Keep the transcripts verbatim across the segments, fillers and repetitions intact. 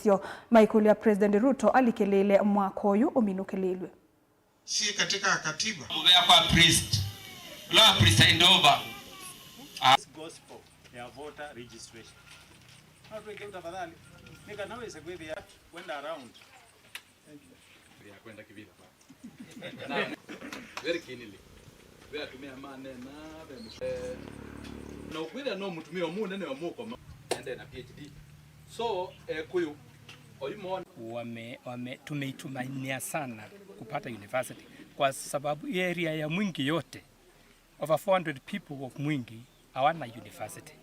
Syo maikũlya President Ruto alikĩlĩĩle mwaka ũyũ ũminũkĩlĩĩlw'e. Si katika katiba. Mũvea kwa priest. Ũla wa priest aindova. Ah. Gospel ya voter registration. No twĩke tafadhali. Nĩ kana wĩse kwĩthĩa kwenda around. Thank you. Ya kwenda kĩvĩla. Very keenly. Ve atumĩa manena, ve mũs-, eh, na ũkwĩthĩa no mũtumĩa ũmwe ũnene wa mũkoma. Ende na P H D. So, eh, kũyũ, oyu mona. Wame, wame, tumeitumainia sana kupata university. Kwa sababu hii area ya Mwingi yote, over four hundred people of Mwingi hawana university.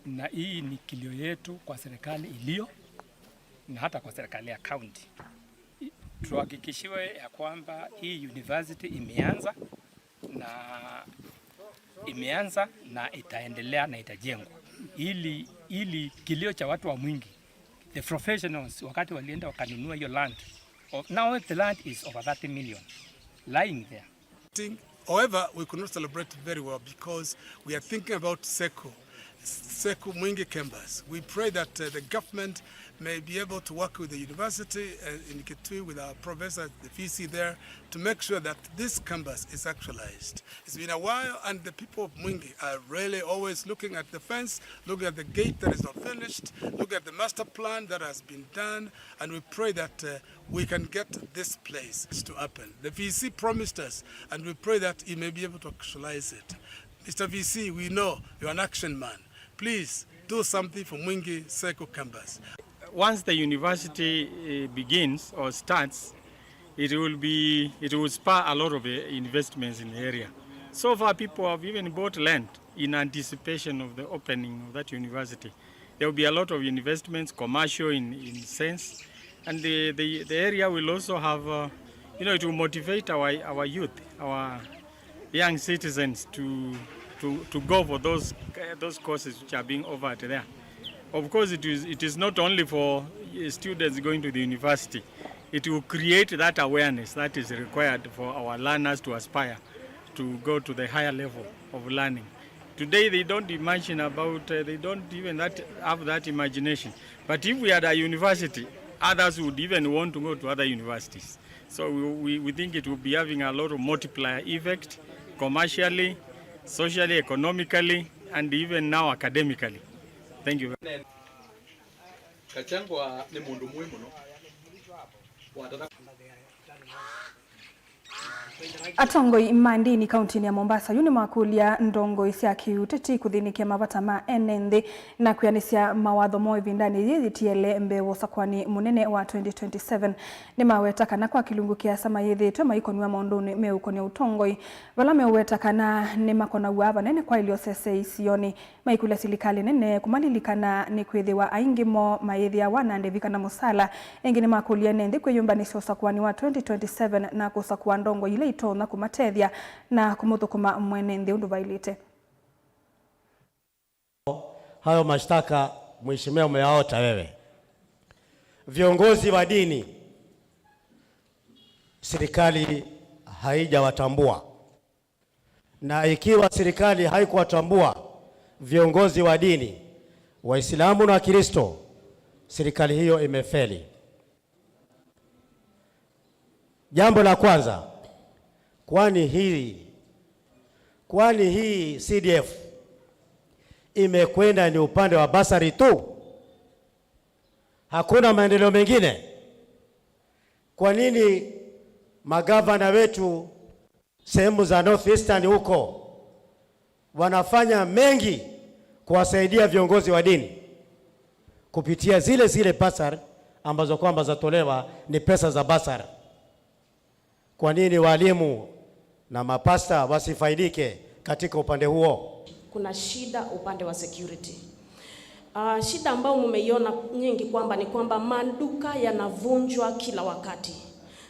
Na hii ni kilio yetu kwa serikali iliyo na hata kwa serikali ya county. Tuhakikishiwe ya kwamba hii university imeanza na imeanza na itaendelea na itajengwa, ili, ili kilio cha watu wa Mwingi, the professionals, wakati walienda wakanunua hiyo land, of, now the land is over thirty million lying there. Thing. However, we could not celebrate very well because we are thinking about SEKU, SEKU Mwingi campus. We pray that, uh, the government may be able to work with the university, uh, in Kitui with our professor, the V C there, to make sure that this campus is actualized. It's been a while, and the people of Mwingi are really always looking at the fence, looking at the gate that is not finished, looking at the master plan that has been done, and we pray that, uh, we can get this place to happen. The V C promised us, and we pray that he may be able to actualize it. Mister V C, we know you're an action man. Please do something for Mwingi SEKU campus. Once the university, eh, begins or starts, it will be, it will spur a lot of, eh, investments in the area. So far, people have even bought land in anticipation of the opening of that university. There will be a lot of investments, commercial in, in sense, and the, the, the area will also have, uh, you know, it will motivate our, our youth, our young citizens to, to, to go for those, uh, those courses which are being offered there. Of course, it is, it is not only for, uh, students going to the university. It will create that awareness that is required for our learners to aspire to go to the higher level of learning. Today they don't imagine about, uh, they don't even that, have that imagination. But if we had a university, others would even want to go to other universities. So we, we, we think it will be having a lot of multiplier effect commercially, socially, economically, and even now academically. Thank you. Kachangwa nĩ mũndũ mũĩ mũno. Watata. Atongoi ma ndini kauntinĩ ya Mombasa yu nĩmakũlya ndongoi sya kĩũteti kũthĩnĩkĩa mavata ma ene nthĩ na kwĩanĩsya mawatho moo ĩvindanĩ yĩĩ yĩtiele mbee wa ũsakũani mũnene wa twenty twenty-seven. Nĩmaweta kana kwa kĩlungu kĩasa mayĩthĩĩtwe maikonw'a maũndũnĩ meũkonya ũtongoi, vala meũweta kana nĩmakonaw'a vanene kwa ilyo sese isionĩ. Maikũlya silikalĩ nene kũmalilikana nĩkwĩthĩwa aingĩ moo mayĩthĩawa na ndĩvi kana mũsala. Ĩngĩ nĩmakũlya ene nthĩ kwĩyũmbanĩsya ũsakũani wa twenty twenty-seven na kũsakũa ndongoi ila itonya kũmatethya na kũmũthũkũma mwene nthĩ ũndũ vaĩlĩte. Hayo mashtaka, Mheshimiwa, umeyaota wewe. Viongozi wa dini, serikali haijawatambua. Na ikiwa serikali haikuwatambua viongozi wa dini, Waislamu na Wakristo, serikali hiyo imefeli. Jambo la kwanza, kwani hii, kwani hii C D F imekwenda ni upande wa basari tu? Hakuna maendeleo mengine? Kwa nini magavana wetu sehemu za North Eastern huko wanafanya mengi kuwasaidia viongozi wa dini kupitia zile zile basari ambazo kwamba zatolewa ni pesa za basari? Kwa nini walimu na mapasta wasifaidike katika upande huo? Kuna shida upande wa security. Ah, shida ambayo mumeiona nyingi kwamba ni kwamba maduka yanavunjwa kila wakati.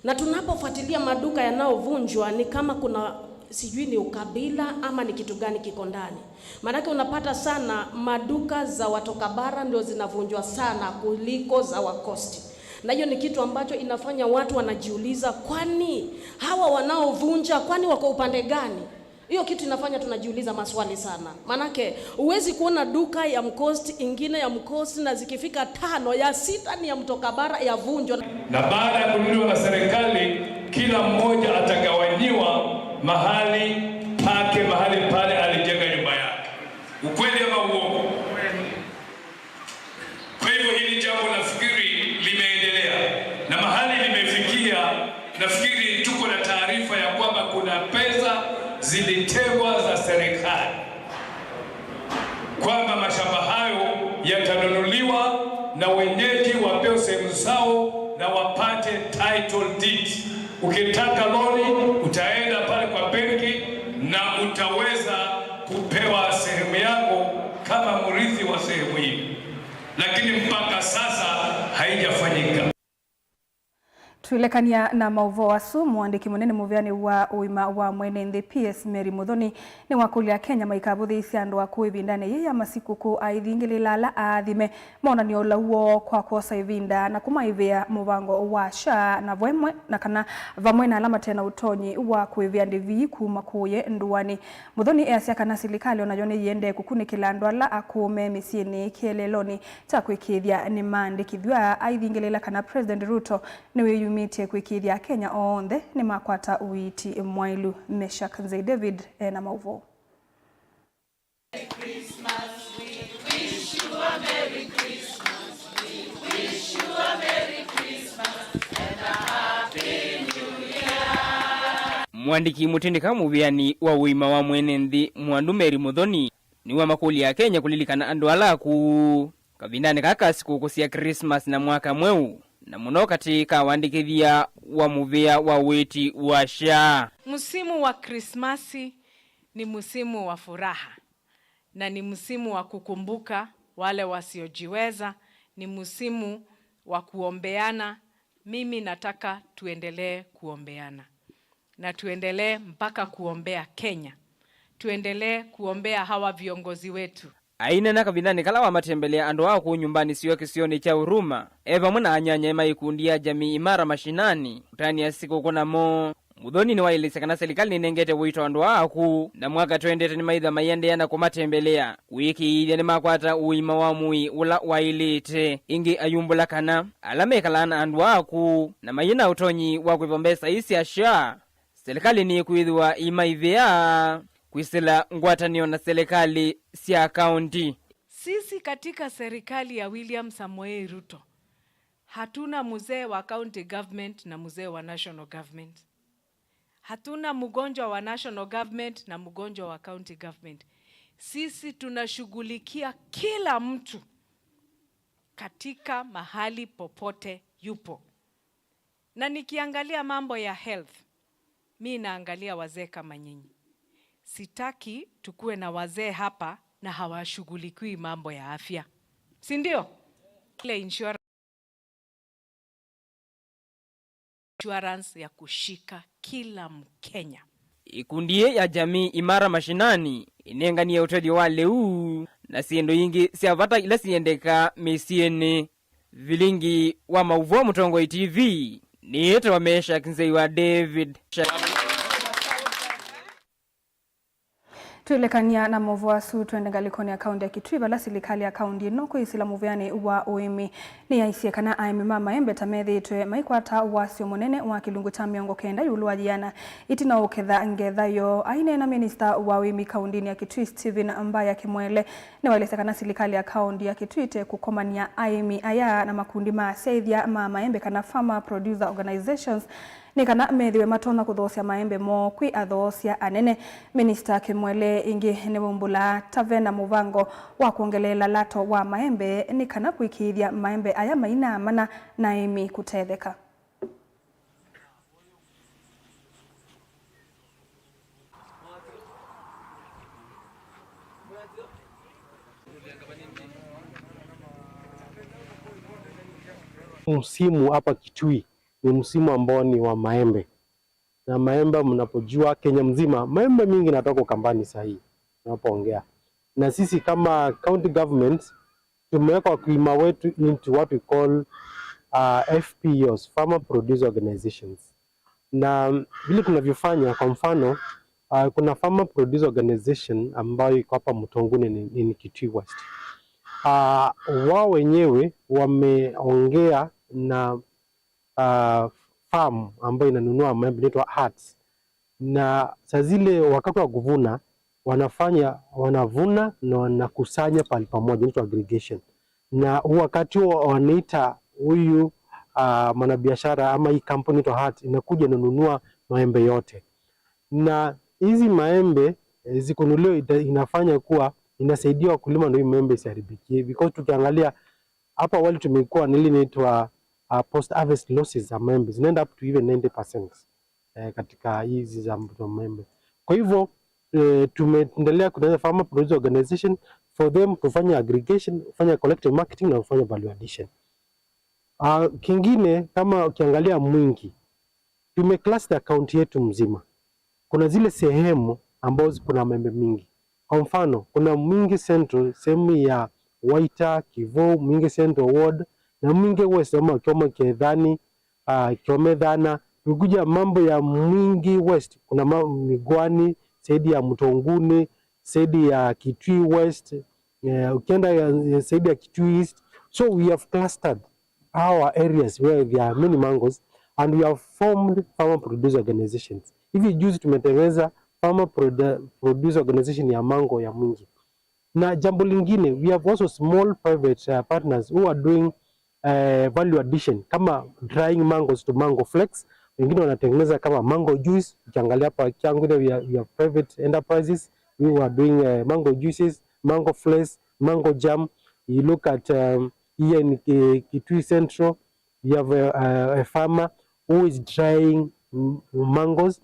Na tunapofuatilia maduka yanayovunjwa ni kama kuna, sijui ni ukabila ama ni kitu gani kiko ndani. Maanake unapata sana maduka za watoka bara ndio zinavunjwa sana kuliko za wa coast. Na hiyo ni kitu ambacho inafanya watu wanajiuliza, kwani hawa wanaovunja, kwani wako upande gani? Hiyo kitu inafanya tunajiuliza maswali sana. Manake, huwezi kuona duka ya Mcost, ingine ya Mcost, na zikifika tano, ya sita ni ya Mto Kabara, ya vunjwa. Na baada ya kununuliwa na serikali, kila mmoja atagawanyiwa mahali pake, mahali pale alijenga nyumba yake. Ukweli ama uongo? Kwa hivyo hili jambo nafikiri limeendelea, na mahali limefikia, nafikiri tuko na taarifa ya kwamba kuna pesa zilitengwa za serikali, kwamba mashamba hayo yatanunuliwa na wenyeji wapewe sehemu zao na wapate title deed. Ukitaka loni, utaenda pale kwa benki na utaweza kupewa sehemu yako kama mrithi wa sehemu hii, lakini mpaka sasa haijafanyika. Twĩlekany'a na maũvoo asu, mũandĩki mũnene mũvĩanĩ wa ũima wa mwene nthĩ P S Mary Muthoni nĩwakũlya Akenya maikavũthĩĩsye andũ akũũ ĩvindanĩ yĩĩ ya masikũkũ, aithingĩlĩĩla ala aathime monany'o ũlau woo kwa kwosa ĩvinda na kũmaĩvĩa mũvango wa SHA na vamwe na kana vamwe na ala mate na ũtonyi wa kũĩvĩa ndĩvi kuma kũũye ndũanĩ. Muthoni easya kana silikalĩ onayo nĩyĩendee kũkunĩkĩla andũ ala akũũ me mĩsyĩnĩ kĩeleelonĩ kya kwĩkĩĩthya nĩmaandĩkĩthw'a, aithingĩlĩĩla kana President Ruto nĩwĩyumĩtye kwĩkĩĩthya Akenya onthe nĩmakwata ũiiti mwaĩlu. Meshack Nzei David ena maũvoo. Mũandĩki mũtindĩka mũvĩanĩ wa ũima wa mwene nthĩ Mwandu Mary Muthoni nĩwamakũlya Akenya kũlilikana andũ ala akũũ kavindanĩ kaa ka sikũkũ sya Krismasi na Mwaka Mweũ, na mũno katĩ ka ũandĩkĩthya wa mũvĩa wa ũiiti wa SHA. Msimu wa Krismasi ni msimu wa furaha na ni msimu wa kukumbuka wale wasiojiweza, ni msimu wa kuombeana. Mimi nataka tuendelee kuombeana na tuendelee mpaka kuombea Kenya, tuendelee kuombea hawa viongozi wetu. Aineena kavindanĩ kala wamatembelea andũ aa kũu nyũmbanĩ syoo kĩsionĩ kya Huruma, e vamwe na anyanyae ma ikundi ya Jamii Imara Mashinani kũtanĩa sikũkũ namo. Muthoni nĩwaelesya kana silikalĩ nĩnengete ũito andũ aa akũũ, na mwaka twendete nĩmaitha maiendeea na kũmatembelea kũĩkĩĩthya nĩmakwata ũima wa mwĩĩ ũla waĩlĩte. Ĩngĩ ayumbũla kana ala mekalaa na andũ aa akũũ na mayĩ na ũtonyi wa kũĩva mbesa ii sya SHA, silikalĩ nĩkwĩthĩwa ĩimaĩvĩa kwĩsĩla ngwatanĩo na silikalĩ sya kaũnti. Sisi katika serikali ya William Samoei Ruto, hatuna mzee wa county government na mzee wa national government. Hatuna mgonjwa wa national government na mgonjwa wa county government. Sisi tunashughulikia kila mtu katika mahali popote yupo. Na nikiangalia mambo ya health, mi naangalia wazee kama nyinyi. Sitaki tukue na wazee hapa na hawashughulikiwi mambo ya afya. Si ndio? Ile insurance, insurance ya kushika kila Mkenya. Ikundi yĩ ya Jamii Imara Mashinani ĩnenganie ũtethyo wa lĩu na syĩndũ ingĩ sya vata ila siendekaa mĩsyĩnĩ. Vilingi wa maũvoo Mũtongoi T V, nĩĩtawa Meshack Nzei wa David. Twĩlekany'a na maũvoo asu, twende ngalĩkonĩ ya kaũnti ya Kitui, vala silikalĩ ya kaũnti ĩno kwĩsĩla mũvĩanĩ wa ũĩmi nĩyaisye kana aĩmi ma maembe ta methĩĩtwe maikwata wasyo mũnene wa kĩlungu kya mĩongo kenda ĩũlũ wa yĩana ĩtina wa ũketha ngetha yoo. Aineena minista wa ũĩmi kaũntinĩ ya Kitui, Stephen Mbaya Kimwele, nĩwaelesya kana silikalĩ ya kaũnti ya Kitui ĩte kũkomany'a aĩmi aya na makundi ma asyaĩthya ma maembe kana farmer producer organizations nĩ kana methĩwe matonya kũthoosya maembe moo kwĩ athoosya anene. Minista Kimwele ĩngĩ nĩwaumbũla ta ve na mũvango wa kwongeleela lato wa maembe nĩ kana kũĩkĩĩthya maembe aya mainaamana na aĩmi kũtetheka. Msimu hapa Kitui ni msimu ambao ni wa maembe. Na maembe, mnapojua Kenya mzima, maembe mingi inatoka Ukambani saa hii, tunapoongea. Na sisi kama county government, tumeweka wakulima wetu into what we call, uh, F P Os, Farmer Producer Organizations. Na vile tunavyofanya, kwa mfano, Uh, kuna farmer producer organization ambayo iko hapa Mutonguni in, in Kitui West. Uh, wao wenyewe wameongea na uh, farm ambayo inanunua maembe inaitwa Hearts, na saa zile wakati wa kuvuna wanafanya wanavuna na wanakusanya pahali pamoja, inaitwa aggregation. Na huu wakati huo wanaita huyu uh, mwanabiashara ama hii kampuni inaitwa Hearts inakuja inanunua maembe yote, na hizi maembe eh, zikunuliwa ita- inafanya kuwa inasaidia wakulima ndio hii maembe isiharibikie, because tukiangalia hapo awali tumekuwa na ile inaitwa uh, post harvest losses za maembe zinaenda up to even ninety percent eh, katika hizi za mbuto maembe. Kwa hivyo eh, tumeendelea kutengeneza farmer producer organization for them to fanya aggregation, fanya collective marketing na kufanya value addition. Uh, kingine kama ukiangalia Mwingi, tumecluster county yetu mzima. Kuna zile sehemu ambazo kuna maembe mingi. Kwa mfano, kuna Mwingi Central, sehemu ya Waita, Kivou, Mwingi Central Ward, na Mwingi West, ama Kioma Kethani, uh, Kiome Thana. Tukikuja mambo ya Mwingi West, kuna ma- Migwani, saidi ya Mutonguni, saidi ya Kitui West, eh, ukienda ya- ya saidi ya Kitui East. So we have clustered our areas where there are many mangoes and we have formed farmer producer organizations. Hivi juzi tumetengeneza farmer produ- producer organization ya mango ya Mwingi. Na jambo lingine, we have also small private uh, partners who are doing uh, value addition kama drying mangoes to mango flakes. Wengine wanatengeneza kama mango juice. Ukiangalia hapa Kiangu, we have, we have private enterprises who are doing uh, mango juices, mango flakes, mango jam. You look at um, here in uh, Kitui Central, we have a, a, a farmer who is drying m- mangoes,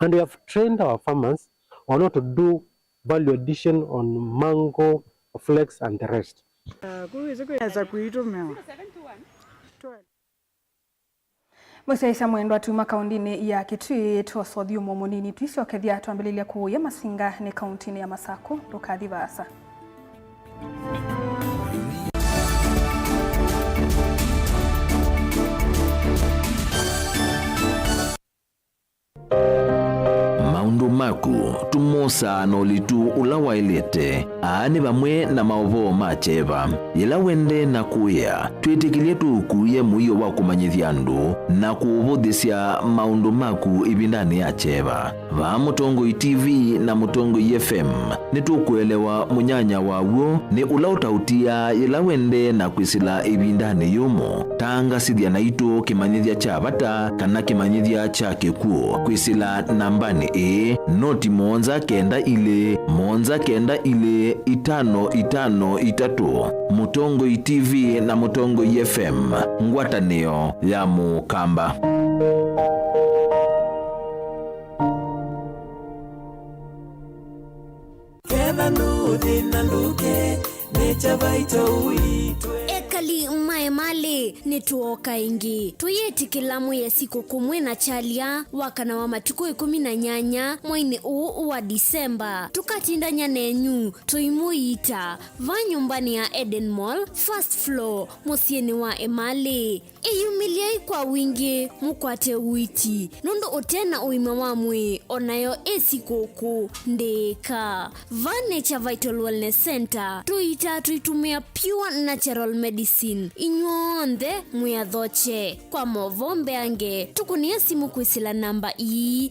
and we have trained our farmers on how to do value addition on mango, flakes and the rest. Kuweza kuitũmĩwa. Mũsyaĩĩsya mwendwa, tuma kaũndĩnĩ ya Kitui, twosa ũthyũmũo mũnini, tũisyokethya twambĩlĩlya kũũya Masinga nĩ kaũntĩnĩ ya Masakũ. Ndũkathi vaasa. Maũndũ maku tũmosaa na ũlitu ũla waĩlĩte. Aa nĩ vamwe na maũvoo ma kyeva. Yĩla wendee na kũĩa, twĩtĩkĩlye tũũkuĩe mũio wa kũmanyĩthya andũ na kũũvũthĩsya maũndũ maku ĩvindanĩ ya kyeva. Vaa Mũtongoi T V na Mũtongoi F M, nĩtũkũelewa mũnyanya wa w'o nĩ ũla ũtaũtiaa yĩla wendee na kwĩsĩla ĩvindanĩ yũmũ. Tangasĩthya naitũ kĩmanyĩthya kya vata kana kĩmanyĩthya kya kĩkw'ũ kwĩsĩla nambanĩ ĩĩ, noti mũonza kenda ilĩ, mũonza kenda ilĩ, itano itano itatũ. Mũtongoi T V na Mũtongoi F M, ngwatanĩo ya Mũkamba. Ketha ndũthĩna ndũke, nĩkya vaita ũitwe. Ekali ma Emalĩ, nĩtwooka ĩngĩ. Tũyĩtĩkĩla mwĩe sikũkũ mwĩ na kyalya wa kana wa matukũ ĩkũmi na nyanya mweinĩ ũũ wa Disemba. Tũkatindany'a nenyu, tũimũiita va nyũmbanĩ ya Eden Mall, first floor, mũsyĩnĩ wa Emalĩ. Ĩyumĩlyai kwa wingĩ mũkwate ũiiti, nũndũ ũte na ũima wa mwĩĩ o nayo ĩ sikũkũ ndĩĩka. Va Nature Vital Wellness Center, tũiitaa tũitũmĩa pure natural medicine. Inyw'onthe mwĩ athokye. Kwa maũvoo mbeange, tũkũnĩe simũ kwĩsĩla namba ii.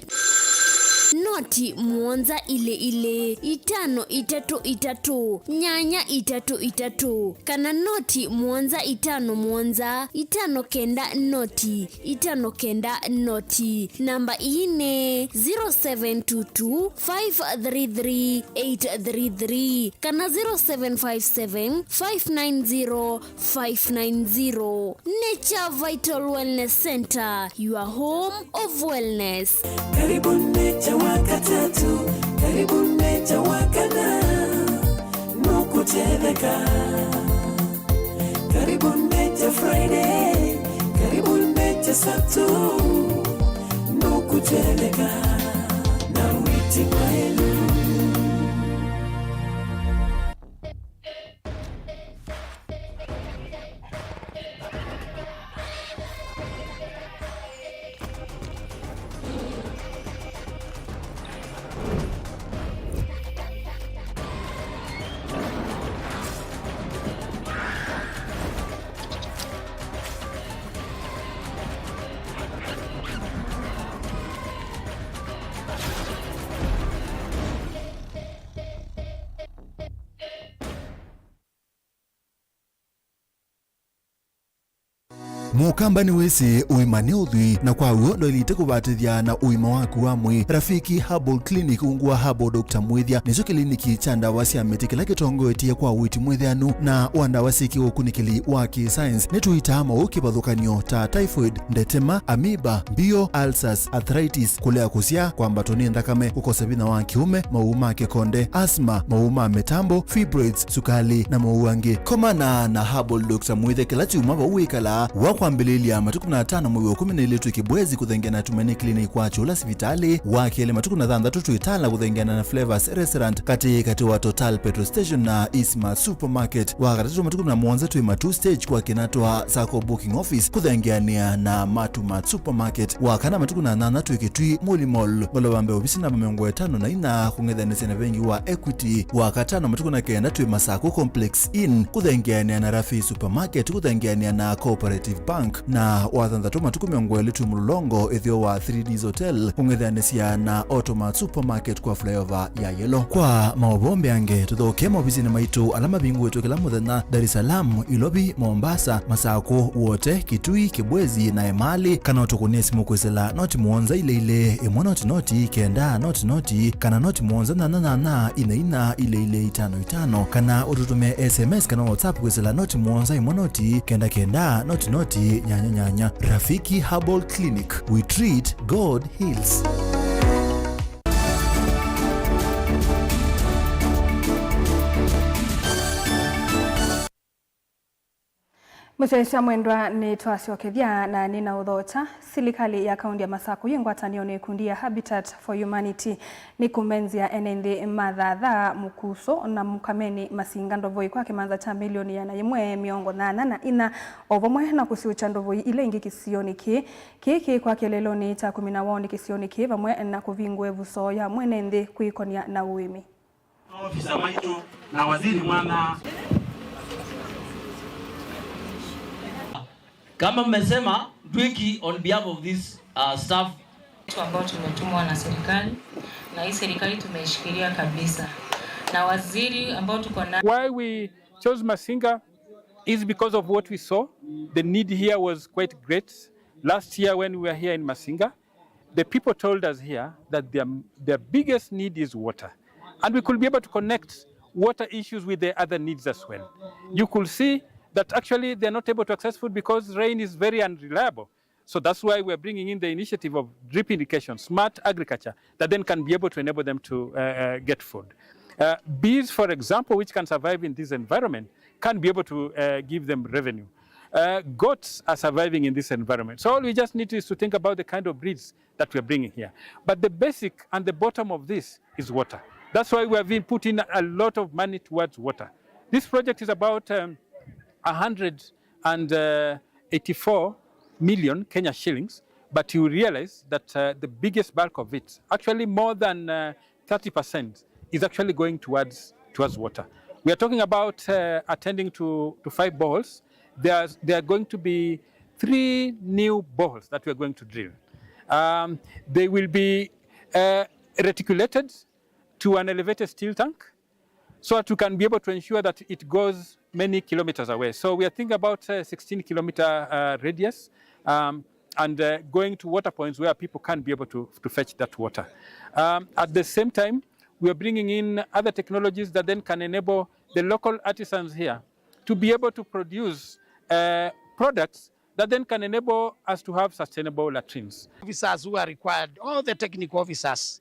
Noti mũonza ilĩ ilĩ, itano itatũ itatũ, nyanya itatũ itatũ, kana noti mũonza itano mũonza, itano kenda noti, itano kenda noti. Namba ii nĩ zero seven two two, five three three, eight three three kana zero seven five seven, five nine zero, five nine zero. Nature Vital Wellness Center, your home of wellness. Karibu Nature Wakatatu, karibu Nature Wakana, nũkũtetheka. Karibu Nature Friday, karibu Nature Saturday, nũkũtetheka na wĩti mwaĩlu. Mũkamba nĩwĩsĩ ũima nĩ ũthwii, na kwa w'o ndwaĩlĩte kũvatĩthya na ũima waku wa mwĩĩ. Rafiki Herbal Clinic ungu wa Herbal Doctor Mwĩthya nĩkyo kĩliniki kya ndawa sya mĩtĩ kĩla kĩtongoetye kwa ũiiti mwĩthĩanu na wa ndawa syĩ kĩũkunĩkĩli wa kĩ-science. Nĩtũitaa maũũ kĩvathũkany'o ta typhoid, ndetema, amoeba, mbio, ulcers, arthritis, kũlea kũsyaa, kwambatwa nĩ nthakame, kũkosa vinya wa kĩũme, maũũ ma kĩkonde, asthma, maũũ ma mĩtambo, fibroids, sukali, na maũũ angĩ. Komana na Herbal Doctor Mwĩthya kĩla kyumwa vau wĩkalaa, wa kwambĩlĩlya matukũ kũmi na atano mwei wa ĩkũmi na ĩlĩ twĩ Kibwezi kũthengeana na Tumaini Clinic kwa Kyũla sivitalĩ, wa kelĩ matukũ kũmi na thanthatũ twĩ Tala kũthengeana na Flavors Restaurant katĩ katĩ wa Total Petrol Station na Eastmart Supermarket, wa katatũ matukũ kũmi na mũonza twĩ Matuu Stage kwa Kinatwa Sacco Booking Office kũthengeanĩa na Matumat Supermarket, wa kana matukũ kũmi na nyanya twĩ Kitui Muli Mall, ngolova mbee ovisi namba mĩongo ĩtano na inya kũng'ethanĩsya na vengi wa Equity, wa katano matukũ kũmi na kenda twĩ Masaku Complex Inn kũthengeanĩa na Rafi Supermarket kũthengeanĩa na Cooperative Bank, na wa thanthatũ matukũ mĩongo ĩlĩ twĩ Mlolongo ĩtheo wa three Ds Hotel kũng'ethanĩsya na Automat Supermarket kwa flyover ya Yellow. Kwa maũvoo mbeange, tũthokee maovisinĩ maitũ ala mavingũĩtwe kĩla mũthenya, Dar es Salaam, Ilovi, Mombasa, Masakũ, Wote, Kitui, Kibwezi na Emali, kana ũtũkũnĩe simũ kwĩsĩla noti mũonza ilĩ ilĩ, ĩmwe noti noti, kenda noti noti, kana noti mũonza nyanya nyanya, inya inya, ilĩ ilĩ, itano itano, kana ũtũtũmĩe S M S kana WhatsApp kwĩsĩla noti mũonza ĩmwe noti, kenda kenda, noti noti, nyanya nyanya. Rafiki Herbal Clinic, we treat, God heals. Mũsyaĩĩsya mwendwa, nĩtwasyokethya na nĩnaũthokya. Silikalĩ ya kaunti ya Masakũ yĩ ngwatanĩo na ĩkundi ya Habitat for Humanity nĩkũmenzĩa ene nthĩ ma Thatha, Mũkuso na Mũkameni masinga ndovoi kwa kĩmanza kya milioni ĩana yĩmwe mĩongo nyanya na inya, o vamwe na kũsyũkya ndovoi ila ingĩ kĩsionĩ kĩĩ. Kĩĩ kĩ kwa kĩeleelonĩ kya kũmina waũni kĩsionĩ kĩĩ, vamwe na kũvingũa ĩvuso ya mwene nthĩ kwĩkonia na ũĩmi. Maofisa maitũ na waziri mwana. Kama mmesema, Ndwiki on behalf of this, uh, staff. Watu ambao tumetumwa na serikali, na hii serikali tumeishikilia kabisa. Na waziri ambao tuko na Why we chose Masinga is because of what we saw. The need here was quite great. Last year when we were here in Masinga, the people told us here that their, their biggest need is water. And we could be able to connect water issues with the other needs as well. You could see that actually they're not able to access food because rain is very unreliable. So that's why we're bringing in the initiative of drip irrigation, smart agriculture, that then can be able to enable them to, uh, uh, get food. Uh, bees, for example, which can survive in this environment, can be able to, uh, give them revenue. Uh, goats are surviving in this environment. So all we just need is to think about the kind of breeds that we're bringing here. But the basic and the bottom of this is water. That's why we have been putting a lot of money towards water. This project is about, um, a hundred and eighty-four million Kenya shillings, but you realize that, uh, the biggest bulk of it, actually more than, uh, thirty percent, is actually going towards, towards water. We are talking about, uh, attending to, to five boreholes. There are, there are going to be three new boreholes that we are going to drill. Um, they will be, uh, reticulated to an elevated steel tank so that we can be able to ensure that it goes many kilometers away. So we are thinking about, uh, sixteen kilometer, uh, radius, um, and, uh, going to water points where people can be able to, to fetch that water. Um, at the same time, we are bringing in other technologies that then can enable the local artisans here to be able to produce, uh, products that then can enable us to have sustainable latrines. Officers who are required, all the technical officers,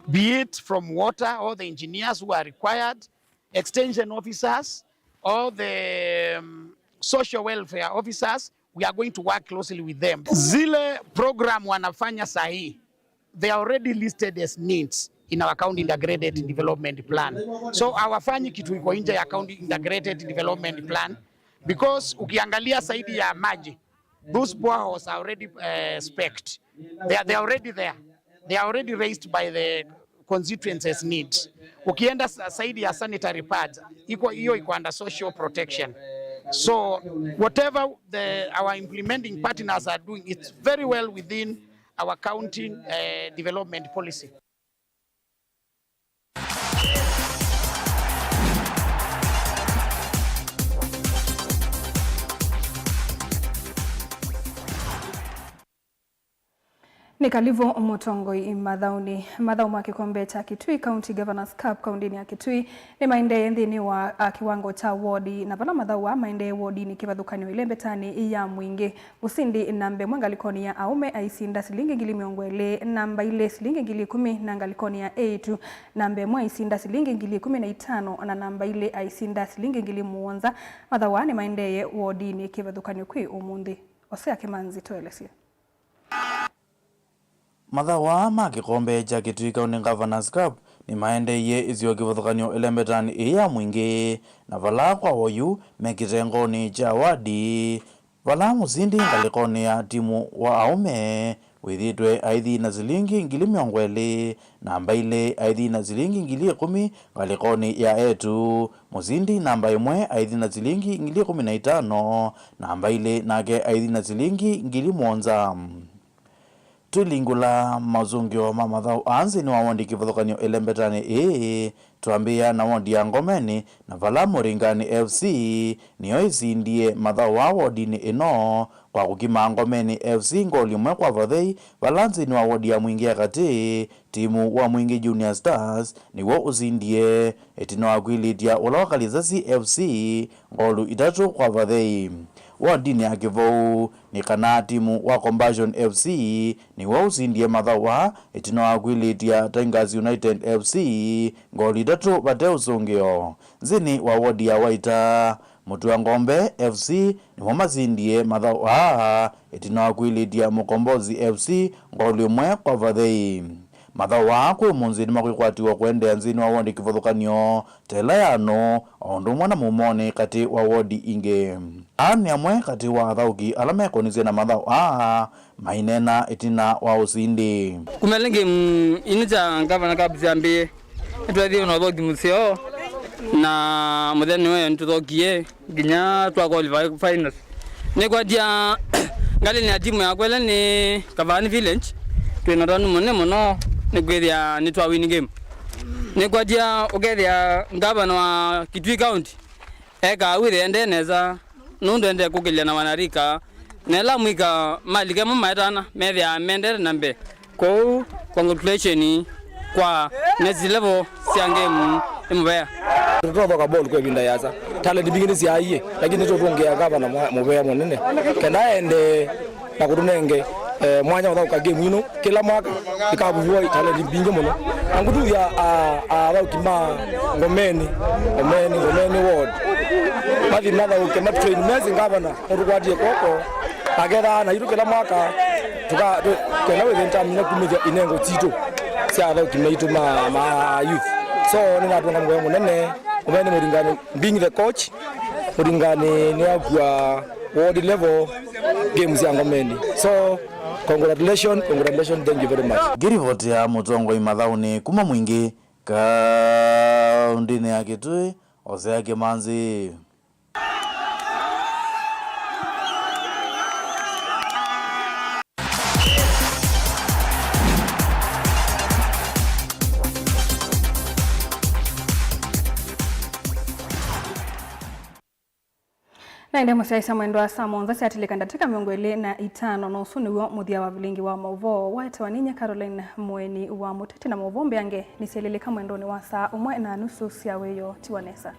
be it from water, all the engineers who are required, extension officers, all the, um, social welfare officers, we are going to work closely with them. Zile program wanafanya sahi, they are already listed as needs in our county integrated development plan. So hawafanyi kitu iko nje ya county integrated development plan, because ukiangalia saidi ya maji, those boreholes are already, uh, spec'd. They are, they are already there. They are already raised by the constituencies need. Ukienda sa-, saidi ya sanitary pads, iko, hiyo iko under social protection. So whatever the, our implementing partners are doing, it's very well within our county, uh, development policy. Nĩ kalivu mũtongoi mathaũnĩ. Mathaũ ma kĩkombe kya Kitui County Governors Cup kaũntĩnĩ ya Kitui nĩmaendee nthĩnĩ wa, a, kĩwango kya wodi, na vala mathaũ aa maendee wodinĩ kĩvathũkany'o ĩlembetanĩ ya Mwingĩ. Mũsindi namba ĩmwe ngalĩkonĩ ya aũme aisinda silingi ngili mĩongo ĩlĩ, namba ilĩ silingi ngili ikũmi, na ngalĩkonĩ ya eĩtu namba ĩmwe aisinda silingi ngili ikũmi na itano na namba ilĩ aisinda silingi ngili mũonza. Mathaũ aa nĩmaendee wodinĩ kĩvathũkany'o kwĩ ũmũnthĩ. Osea Kĩmanzi tũelesye. Mathaũ aa ma kĩkombe kya Kitui County Governors Cup nĩmaendeeie isio kĩvathũkany'o ĩlembetanĩ ĩĩ ya Mwingĩ, na vala kwa oyu me kĩtengonĩ kya wadi, vala mũsindi ngalĩkonĩ ya timu wa aũme wĩthĩĩtwe aithi na silingi ngili mĩongo ĩlĩ, namba ilĩ aithi na silingi ngili ikũmi ngalĩkonĩ ya eĩtu. Mũsindi namba ĩmwe aithi na silingi ngili ikũmi na itano, namba ilĩ nake aithi na silingi ngili mũonza. Twĩlingũla masũngĩo ma mathaũ aa nthĩnĩ wa wondi kĩvathũkany'o ĩlembetanĩ ĩĩ, twambĩĩa na wondi ya Ngomeni, na vala Mũringani F C nĩyo ĩsindie mathaũ aa wodinĩ ĩno kwa kũkima Ngomeni F C ngoli ĩmwe kwa vathei, vala nthĩnĩ wa wodi ya Mwingĩ ya katĩ, timu wa Mwingĩ Junior Stars nĩw'o ũsindie, ĩtina wa kwilĩtya ũla wa Kalisasi F C ngolu itatũ kwa vathei. Wodinĩ ya kĩvou nĩ kana timu wa Compassion F C nĩw'o ũsindie mathaũ aa ĩtina wa kwilĩtya Tigers United F C ngolu itatũ vate ũsũngĩo. Nthĩnĩ wa wodi ya Waita, Mũtua Ngombe F C nĩmo masindie mathaũ aa ĩtina wa kwilĩtya Mũkombozi F C ngolu ĩmwe kwa vathei. Mathaũ aa kwĩ ũmũnthĩ nĩmakwĩkwatiwa kũendeea nthĩnĩ wa wondi kĩvathũkany'o ta ĩla ya nũ, o ũndũ ũmwe na mumonĩ katĩ wa wodi ingĩ. Aa nĩ amwe katĩ wa athaũki ala mekonisye na mathaũ aa maineena ĩtina wa ũsindi. Kumele game ino kya Governor Cup syambĩĩe, nĩtwethĩwe na ũthoki mũseo, na mũthenya nĩwe nĩtũthokie nginya twa qualify finals. Nĩkwatya ngalĩnĩ ya timu yakwa ĩla nĩ Kavani Village, twĩ na tanu mũnene mũno nĩkwĩthĩa nĩtwa win game. Nĩkwatya ũkethĩa ngavana wa Kitui County ekaa wĩthĩa ende nesa, nũndũ ende kũkĩlya na wanarika, na ĩla mwika malike mo maetana methĩaa mendete na mbee. Kwoou, congratulation kwa next level sya game ĩ mũvea. Tũtothoka ball kwa ĩvinda yasa. Talent mbingĩ nĩsyaaie, lakini nĩtũtũngĩa ngavana mwa-, mũvea mũnene kenda aendee na kũtũnenge, eh, mwanya ũthaũka game ino kĩla mwaka. Ĩkavuvua talent mbingĩ mũno. Na ngũtuvya, ah, ah, athaũki ma Ngomeni, Ngomeni, Ngomeni ward mathi mathaũke, matrain mesi ngavana. Ũtũkwatie kw'oko, akethaa naitũ kĩla mwaka tũka-, tũ-, twenda wĩthĩe nĩtwamina kumĩthya inengo sitũ sya athaũki maitũ ma, ma youth. So, nĩnatũnga mũvea mũnene, Ngomeni Mũringani being the coach, Mũringani nĩakua ward level game sya Ngomeni. So, congratulations, congratulations, thank you very much. Ngĩrivotea mũtongoi mathaũnĩ kuma Mwingĩ, kaũntĩnĩ ya Kitui, Osea Kĩmanzi. Na ĩndĩ mũsyaĩĩsya mwendwa, saa mũonza syatilĩka ndatĩka mĩongo ĩlĩ na itano, na ũsu nĩw'o mũthya wa vilingi wa maũvoo waetewa ninyie Caroline Mũeni wa Mũteti, na maũvoo mbeange nĩsyelĩlĩka mwendonĩ wa saa ũmwe na nusu sya wĩoo. Tiwa nesa.